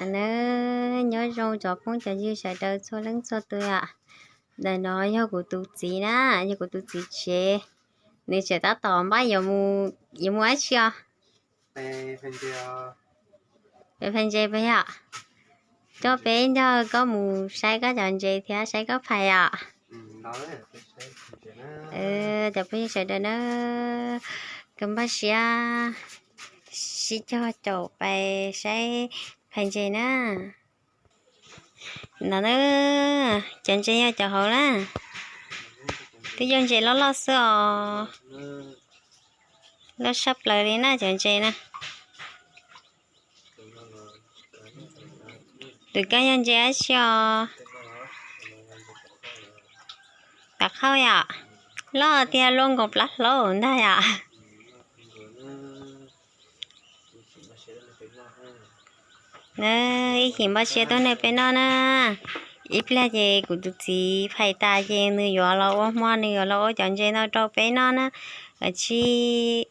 Nawb, nyob zoo cov phooj cov ywg sawv daws txhua leej txhua tus yom. Ntawm no yog kuv tus txiv na, yog kuv tus txiv tsev. Nws tseem tab tom npaj yuav mus, yuav mus dab tsi os? Phais ntses peb yom. Coj peb nrog koj mus saib koj cov ntses thiab saib koj phais yom. Cov phooj ywg sawv daws na, koj npaj siab sib cog caum pais saib phais ntses na. No na, cov ntses yog cov hauv na, twb yog ntses loj loj xwb os. Loj saj plaws li na cov ntses na. Tus kab yog ntses dab tsi os? Tav qhauj yom, loj tiag luaj nkaus plab hlaub ntag yom. Ib chim npaj siab tuaj nrog peb noj na. Ib pliag ces kuv tus txiv phais tas ces nws yuav los ua hmo, nws yuav los ua cov ntses no rau peb noj na. Tsis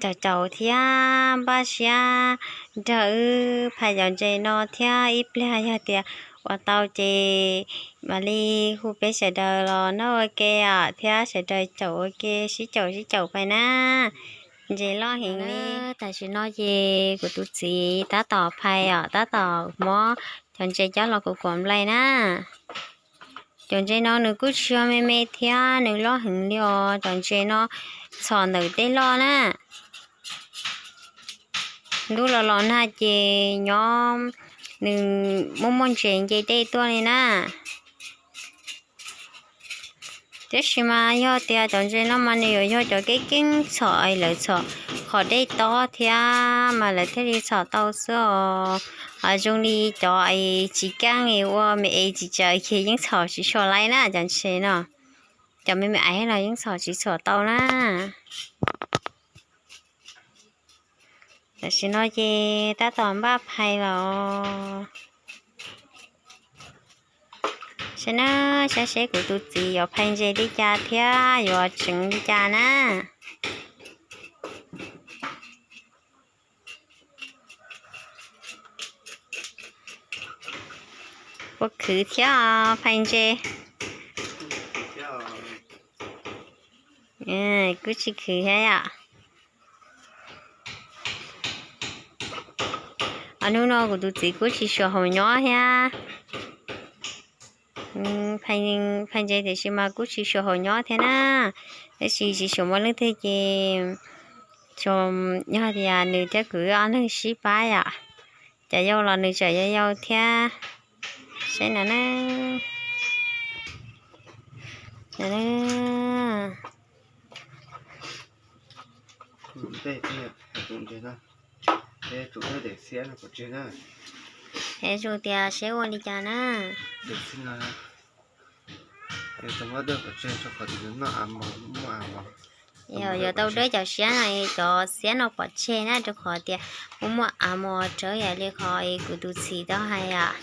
caum caum thiab npaj siab nrog wb phais cov ntses no thiab, ib pliag yog tias ua tau ces mam li hu peb sawv daws los noj ua ke os, thiab sawv daws caum ua ke, sib caum sib caum phais na. Ntses loj heev li. Tam sim no ces kuv tus txiv tab tom phais os, tab tom muab cov ntses coj los kuv kuam nplai na. Cov ntses no nws kuj tsis yog me me thiab, nws loj heev li os. Cov ntses no txhom ntawm tej loj na. Ntuj los los nag ces nyob nws muaj muaj ntses nce dej tuaj li na. Tiam sis mas yog tias cov ntses no mas nws yuav yog cov keeb keeb txhom es lawv txhom qhov dej tob thiab mas lawv thiaj li txhom tau xwb os. Zoo li cov es tsis keeb es ua me es tsis tsaws ces yeej txhom tsis tshua laib na cov ntses no. Cov me me aiv los yeej txhom tsis txhua tau na. Tam sim no ces tab tom npaj phais los. Saib na, saib seb kuv tus txiv yuav phais ntses li cas thiab yuav tseev li cas na. Ua khwv thiab phais ntses. Kuj tsis khwv thiab yom. Hnub no kuv tus txiv kuj tsis suav haus nyob thiab. Phais ntses tiam sis mas kuj tsis suav haus nyob thiab na. Tab sis tsis suav muaj leej twg ces yog tias nws thiab kuv ob leeg sib pab yom. Cov yau los nws tseem yau yau thiab. Saib no na. Es zoo tias seb ua li cas na. Yuav tau dawb cov siab no, cov siab no pov tseg na, rau qhov tias muaj muaj av mos rawv yam li qhov kuv tus txiv tau hais yom.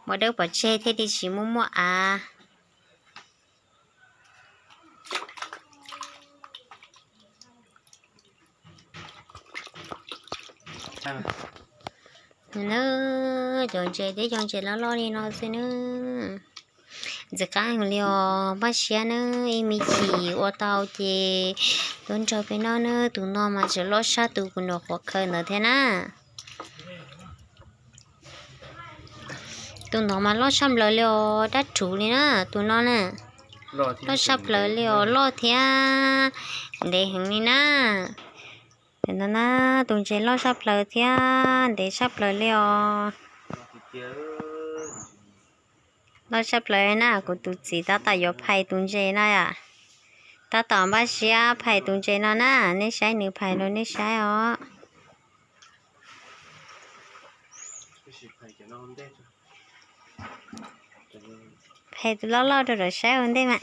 Muaj dawb pov tseg thiaj li tsis muaj muaj av. Cov ntses teb cov ntses loj loj li no xwb na. Ntxim qab heev li os, npaj siab na, ib me chim ua tau ces tuaj nrog peb noj na. Tus no mas tseem loj tshaj tus kuv nrog qhuav khaws ntawd thiab na. Tus no mas loj tshaj plaws li os, dab rhuv li na, tus no na. Loj tshaj plaws li os, loj thiab ntev heev li na. No na, tus ntses loj tshaj plaws thiab ntev tshaj plaws li os. Loj tshaj plaws na, kuv tus txiv tab tom yuav phais tus ntses no yom. Tab tom npaj siab phais tus ntses no na, nej saib nws phais los nej saib os. Phais tus loj loj rau lawv saib ua ntej mas.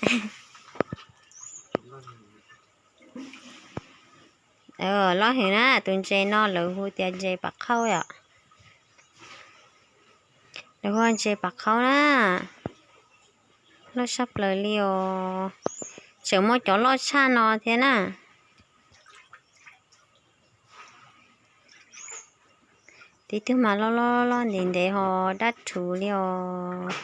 Loj heev na, tus ntses no lawv hu tias ntses pam qhaub yom. Lawv hu ntses pam qhaub na. Loj tshaj plaws li os. Tseem muaj cov loj tshaj no thiab na. Tib tug mas loj loj loj ntev ntev ho dab rhuv li os.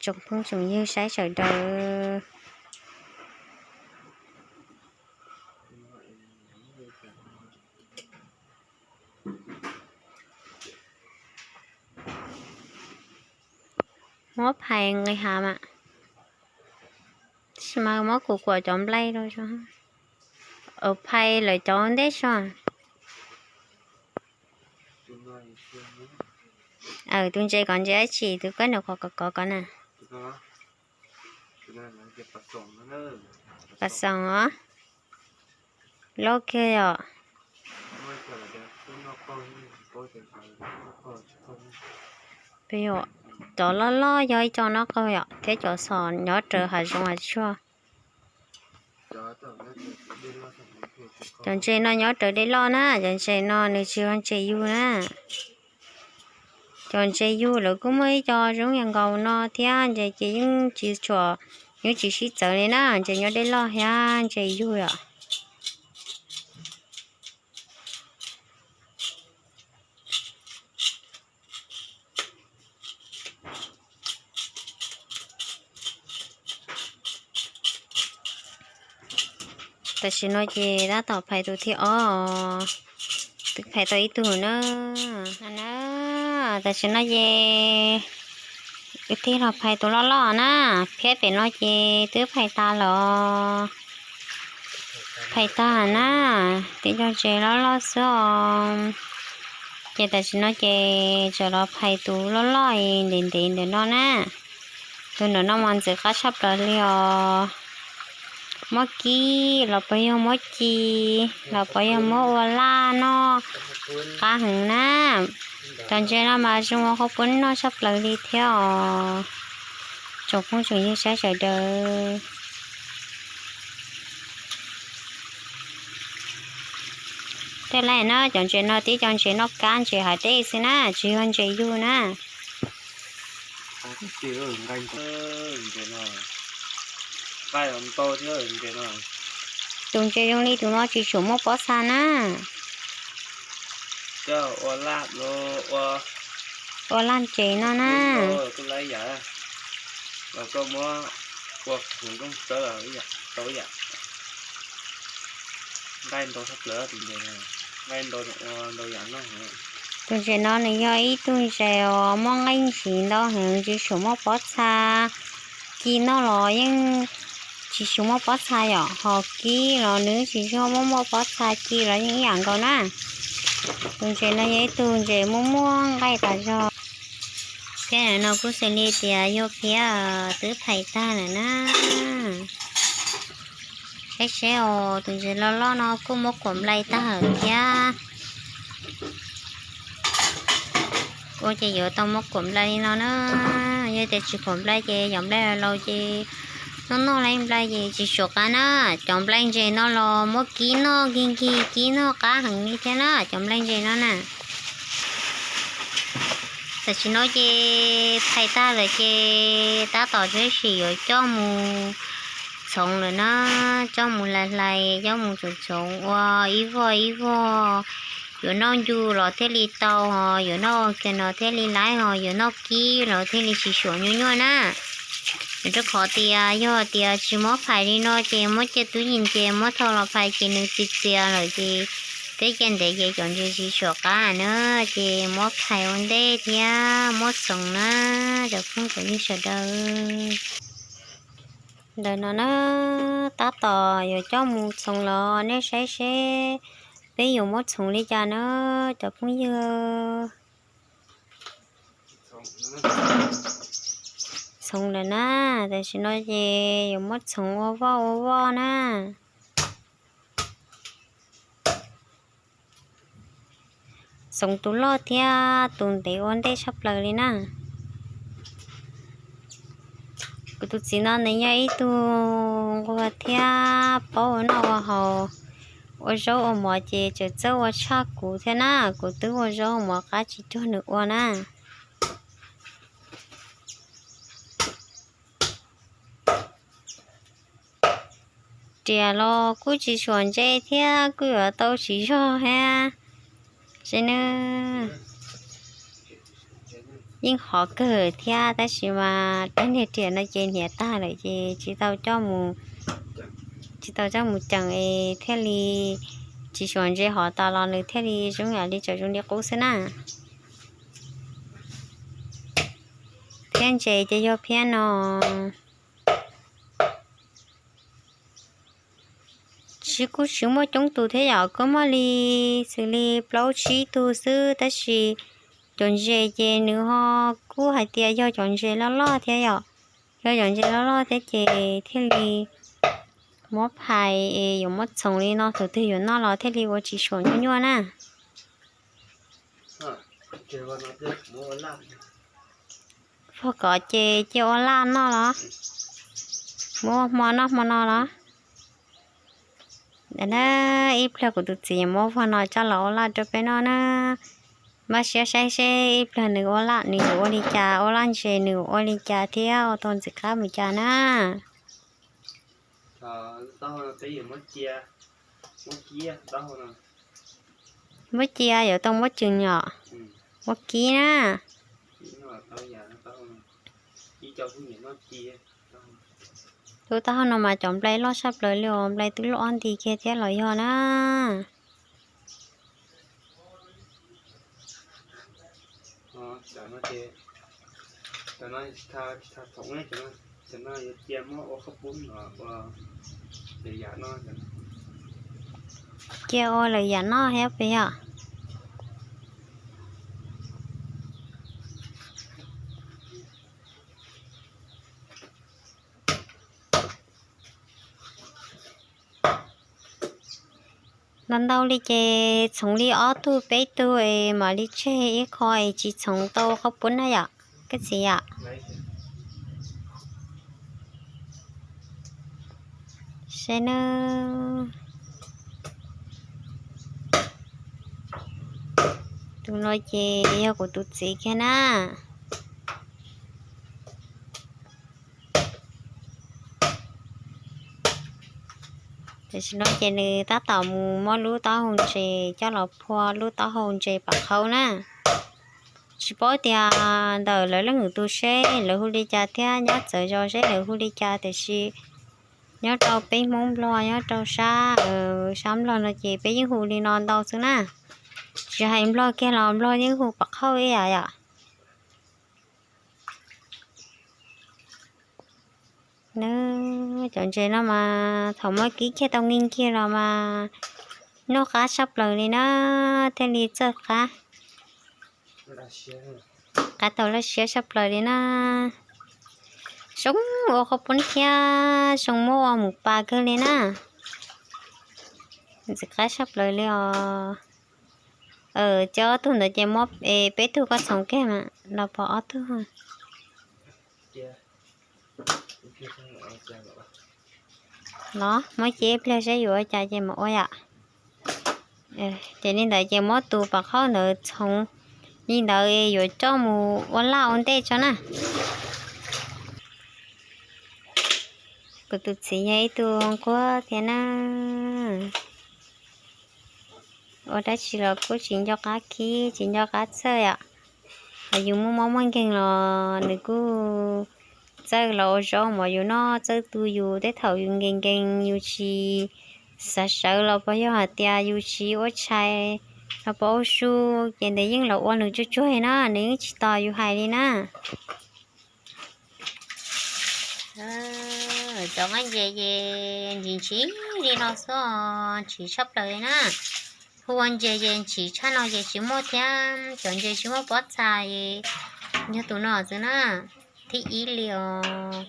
Tsoom phooj tsoom ywg saib sawv daws. Muab phais nqis hav mas, tab sis mas muab kuv kuam cov nplai rau, phais lawv cov ntej so. Tus ntses kov ntses dab tsi, tus koj nws qhov kov kov kov na. Pas xoom os. Loj kiag yom. Cov loj loj yog ib co noj qaug yom, thiab cov xom nyob raws hav zoov hav tsuag. Cov ntses no nyob raws dej loj na, cov ntses no nws tsis yog ntses yug na. Cov ntses yug lawv kuj muaj ib co zoo yam nkaus no thiab, ntses ces yeej tsis tshua, yeej tsis sib txawv li na, ntses nyob dej loj thiab ntses yug yom. Tam sim no ces tab tom phais tus thib ob, twb phais tau ib tug na. Na, tam sim no ces wb tig los phais tus loj loj na, phiab pem no ces twb phais tas los phais tag na, tib co ntses loj loj xwb os. Ces tam sim no ces tseem los phais tus loj loj ntev ntev ntawm no na. Tus ntawm no mas ntxim qab tshaj plaws li os. Muab kib los puas yog muab ci, los puas yog muab ua laj noj qab heev na. Cov ntses no mas zoo ua qhov puab noj tshaj plaws li thiab os. Tsoom phooj tsoom ywg saib sawv daws. Tej laj na, cov ntses no tib cov ntses noj kab ntses hav dej xwb na, tsis yog ntses yug na. Tus ntses zoo li tus no tsis tshua muaj pob txha na. Ua laj ntses no na. Tus ntses no nws yog ib tug ntses uas muaj nqaij ntsis ntau heev, tsis tshua muaj pob txha ci noj los yeej tsis tshua muaj pob txha yom, ho kib los nws tsis tshua muaj muaj pob txha, ci los yeej ib yam nkaus na. Tus ntses no yog ib tug ntses muaj muaj nqaij tas zog. Phiab no kuj xws li tias yog phiab twb phais tag lawm na. Saib seb os, tus ntses loj loj no kuj muab kuam nplai tag lawm thiab. Ua ces yuav tau muab kuam nplai li no na. Yog tias tsis kuam nplai ces yog nplai laus ces noj noj li nplai ces tsis suav qab na. Cov nplai ntses no los muab kib noj nkig nkig, kib noj qab heev li thiab na, cov nplai ntses no na. Tam sim no ces phais tag lawm ces tab tom tshwm sim yuav coj mus txhoov lawm na, coj mus hlais hlais, coj mus txhoov txhoov ua ib voj ib voj. Yuav noj ncu los thiaj li tau, ho yuav noj kiag no thiaj li laib, ho yuav noj kib los thiaj li tsis suav nyuaj nyuaj na. Rau qhov tias yog tias tsis muab phais li no ces muab cia tub ntses ces muab thau los phais ces nws txias txias lawm ces twb cia ntev ces cov ntses tsis suav qab na, ces muab phais ua ntej thiab muab txhoov na, cov phooj cov ywg sawv daws. Ntawm no na, tab tom yuav coj mus txhoov los nej saib seb peb yuav muab txhoov li cas na, cov phooj ywg. Txhoov lawm na, tam sim no ces yuav muab txhoov ua voj ua voj na. Txhoov tus loj thiab tus ntev ua ntej tshaj plaws li na. Kuv tus txiv no nws yog ib tug nquag thiab paub ua noj ua haus, ua zaub ua mov ces txawm txawj ua tshaj kuv thiab na, kuv twb ua zaub ua mov qab tsis cuag nws ua na. Riam los kuj tsis suam ntse thiab kuj yuav tau tsis zog thiab. Tsev neeg, yeej hov kawg thiab tab sis mas rab niag riam no ces hniav tag lawm ces tsis tau coj mus, tsis tau coj mus ceem es thiaj li tsis suav ntses hov tas los nws thiaj li zoo yam li tseem zoo li qub xwb na. Thiab ntses ces yog phiab no. Tsis, kuj tsis muaj coob tus thiab yom, kuj muaj li xws li plaub tsib tug xwb tab sis cov ntses ces nws ho kuj hais tias yog cov ntses loj loj thiab yom, yog cov ntses loj loj thiab ces thiaj li muab phais es yuav muab txhoov li no, thaum twg yuav noj los thiaj li ua tsis suam nyuaj nyuaj na. Fog kom ces cia ua laj noj los, muab hmo noj hmo no los. Na, ib pliag kuv tus txiv yuav muab fog no coj los ua laj rau peb noj na. Npaj siab saib seb ib pliag nws ua laj nws yuav ua li cas, ua laj ntses nws yuav ua li cas thiab ua tau ntxim qab mus cas na. Muab cia yuav tau muab cws nyom, muab kib na. Lub taub hau no mas cov nplai loj tshaj plaws li os, nplai twb loj ob nti kiag thiab los yog na. Cia ua lawm yam noj thiab puas yog? Ntau ntau li ces txhoov li ob tug peb tug es mam li tseg ib qho es tsis txhoov tau qhaub poob na yom, koj txiv yom. Saib na. Tus no ces yog kuv tus txiv kiag na. Tam sim no ces nws tab tom mus muab lub taub hau ntses coj los phua lub taub hau ntses pam qhaub na. Tsis paub tias ntawm lawv leej twg tus seb lawv hu li cas thiab nyob txawv zos seb lawv hu li cas, tiam sis nyob rau peb Hmoob Nplog nyob rau sab, sab Nplog no ces peb yeej hu li no ntau xwb na. Tsis hais Nplog kiag los Nplog yeej hu pam qhaub ib yam yom. Cov ntses no mas thaum muab kib kiag tau nkeeg kiag los mas noj qab tshaj plaws li na, thiaj li txawj qab, qab tau laj siab tshaj plaws li na. Zoo ua qhaub poob thiab zoo muab ua mus pa kawg li na. Ntxim qab tshaj plaws li os. Ces ob tug ntawd ces muab, peb tug koj txhoov kiag mas los pom ob tug. Los muab cia ib pliag saib yuav ua cas ces mam ua yom. Ces li ntawd ces muab tus pam qhaub ntawd txhoov li ntawd yuav coj mus ua laj ua ntej tso na. Kuv tus txiv yog ib tug nquag thiab na. Ua dab tsi los kuj tsis nco qab khib tsis nco qab txawj yom. Hos yus muaj mob muaj nkeeg los nws kuj txawj los ua zaub mov yus noj, txawj tu yus tej thaum yus nkees nkees yus tsis xav sawv los puas yog hais tias yus tsis ua tshais los puas ua su, ces nws yeej los ua nws tsuag tsuag na, nws yeej tsis tos yus hais li na. Cov nqaij ntses ces ntsis ntsis li no xwb, ntsis tshaj plaws li na. Hu ua ntses ces ntsis tshaj no ces tsis muaj thiab, cov ntses tsis muaj pob txha es yog tus no xwb na. Thib ib li os,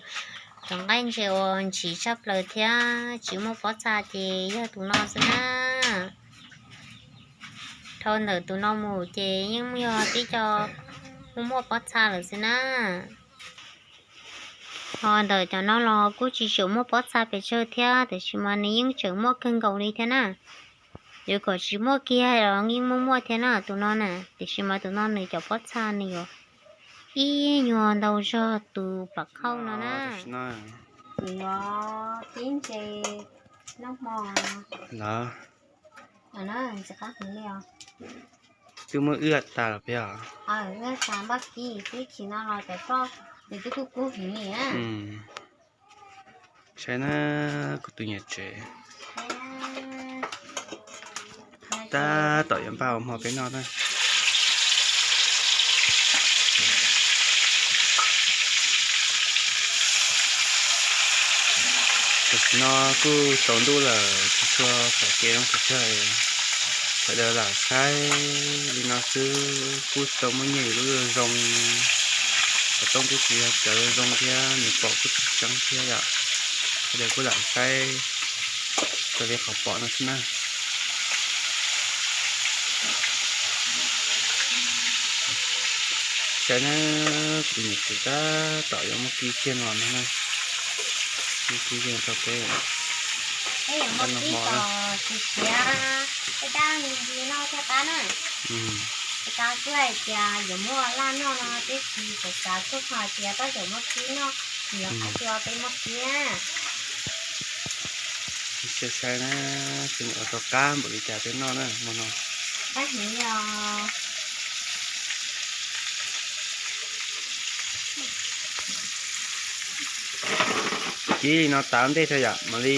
cov nqaij ntses uas ntsis tshaj plaws thiab tsis muaj pob txha ces yog tus no xwb na. Dhau ntawm tus no mus ces yeej yog tib co muaj muaj pob txha lawm xwb na. Ho ntawm cov no los kuj tsis tshua muaj pob txha pes tsawg thiab, tiam sis mas nws yeej tseem muaj kawg nkaus li thiab na. Yuav kom tsis muaj kiag los yeej muaj muaj thiab na tus no na, tiam sis mas tus no nws cov pob txha nws yuav ib nyuag ntau zog tus pam khauj no na. Tus no pib ntses noj hmo. Los, ntxim qab heev li os. Twb muab wb tas lawm peb os. Wb tas npaj kib tib chim no los cov roj nws twb kub kub heev li na. Saib na, kuv tus niam tsev tab tom yuav npaj ua hmo peb noj na. Tam sim no kuj tsaus ntuj lawm, tsis tshua pom kev zoo pes tsawg, sawv daws lam saib li no xwb, kuj tsis tau muaj nyiaj yuav lub zoo, xov tooj kuj tsis yog cov zoo thiab, nws pom kuj tsis tseeb thiab yom. Sawv daws kuj lam saib raws li qhov pom no xwb na. Saib na, kuv tus niam tsev tab tom yuav muab kib kiag no na. Muab kib kiag rau peb, peb yuav muab kib kom tsis siav tej dab me ntsis noj thiaj qab na. Tej dab xwb hais tias yuav muab laj noj no tib si, kuv xav txog hais tias tab tom muab kib noj, yuav qab tsis ua peb muab kib na. Saib saib na, ua tau qab npaum li cas peb noj na hmo no. Qab heev li os. Kib li no tas ntej tso yom, mam li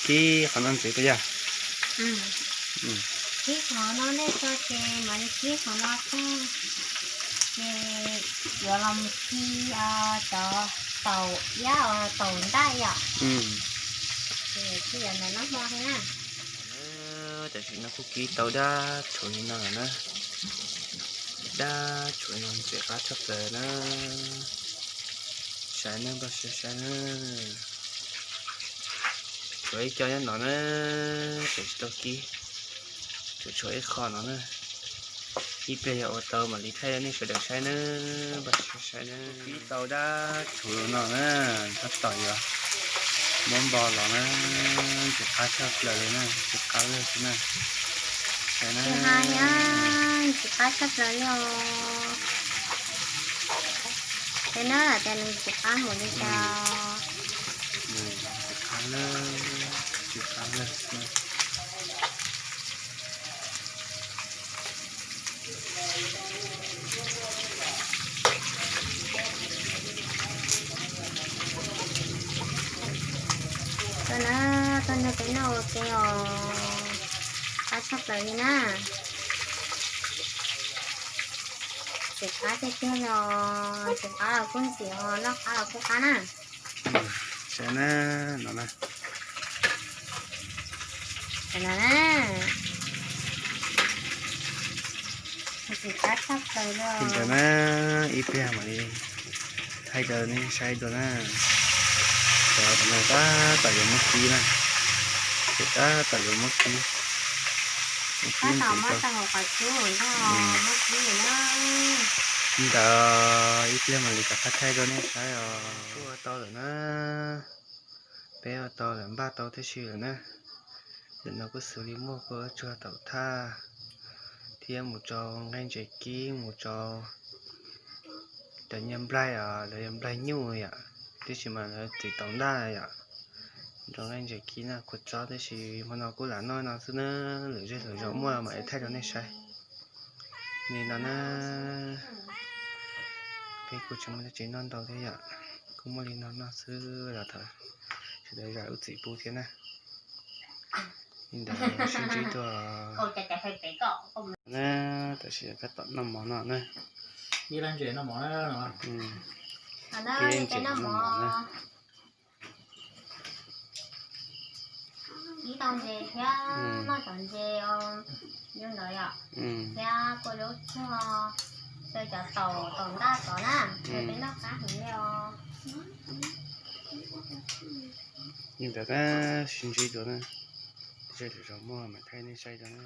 kib qhov no ntxiv tso yom. Kib qhov no ntej tso ces mam li kib qhov no tag, ces yuav los mus kib cov taum iab taum ntaj yom. Ces kib cov ntawm no hmo thiab na. Tam sim no kuj kib tau dab tshuav li no lawm na. Dab tshuav no ntxim qab tshaj plaws na. Saib na, npaj siab saib na. Tshuav ib co nyob no na, tseem tsis tau kib. Tseem tshuav ib qho no na. Ib pliag yog ua tau mam li thaij rau nej sawv daws saib na, npaj siab saib na. Kib tau dab tshuav no na, tab tom yuav muab npo los na, ntxim qab tshaj plaws li na, ntxim qab lawm xwb na. Saib na, ntxim qab tshaj plaws li os. Saib na, tias nws ntxim qab npaum li cas. Ntxim qab lawm, ntxim qab lawm xwb na. Tuaj na, tuaj nrog peb noj ua ke os. Qab tshaj plaws li na. Ntxim qab tiag tiag li os, ntxim qab los kuj ntxim os, noj qab los kuj qab na. Saib na, no na. Saib na. Ntxim qab tshaj plaws li os. Ntawd na, ib pliag mam li thaij rau nej saib dua na. Cov no tab tom yuav muab kib na. Ces tab tom yuav muab kib. Muab kib ntxiv rau. Ntawd ib pliag mam li rov qab thaij rau nej saib os. Kuj ua tau lawm na. Peb ua tau lawm, npaj tau tib si lawm na. Ntawm no kuj xws li muaj kua tsuag taum thaj thiab mus rau nqaij ntses kib, mus rau cov niag nplaig os, lawv yog nplaig nyuj yom, tiam sis mas lawv txiv taum ntaj yom. Mus rau nqaij ntses kib na, kua txob, tiam sis hmo no kuj lam noj no xwb na, lwm zej lwm zaus muaj mam li thaij rau nej saib. Li no na, peb kuj tsis muaj dab tsi noj ntau thiab yom, kuj muaj li no noj xwb los thov sawv daws zam lub txim pub thiab na. Li ntawd sib ntsib dua na, tam sim tab tom noj mov no na. Ib ntses noj mov na. Ib tau ntses thiab noj cov ntses zoo ntawd yom, thiab kua zaub tsuag, xyaw cov taum taum ntaj tod na, peb noj qab heev li os. Li ntawd na, sib ntsib dua na, zej lwm zaus muaj mam thaij nej saib dua na.